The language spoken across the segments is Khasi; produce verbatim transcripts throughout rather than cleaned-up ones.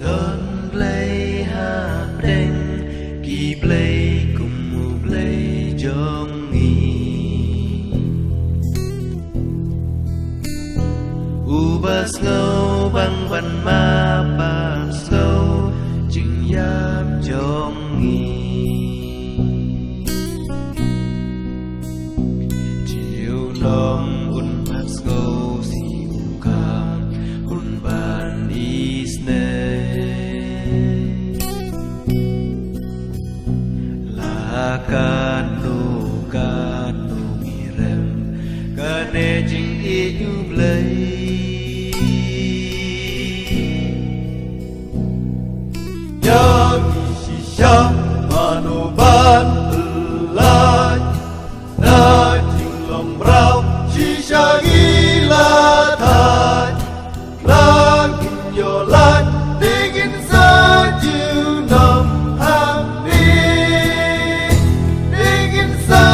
Don Blei hapdeng ki blei kum u Blei jong ngi. Uba sngew bang ban map, ba sngew jingïap jong ngi. Junom un pat sngew si u kam, un ban isynei. La katno katno ngi rem, kane jingïeit u Blei. Ïa ngi shisha mano ban pyllait, na jinglong mraw shisha ngi la thait. La ngin ïoh lait, te ngin sa junom hangne, te ngin sa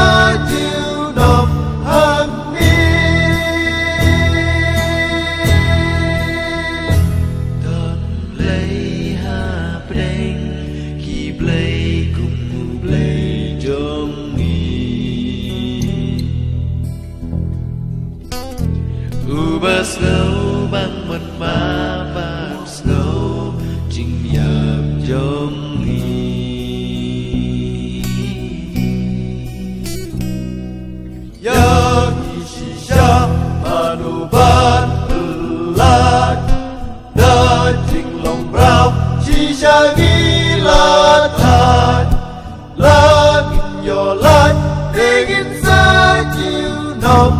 junom hangne. Don Blei hapdeng ki blei kum u Blei jong ngi. Uba sngew bang ban map, ba sngew jingïap jong ngi. Ïa ngi shisha mano ban pyllait, na jinglong mraw shisha ngi la thait. La ngin ïoh lait, te ngin sa junom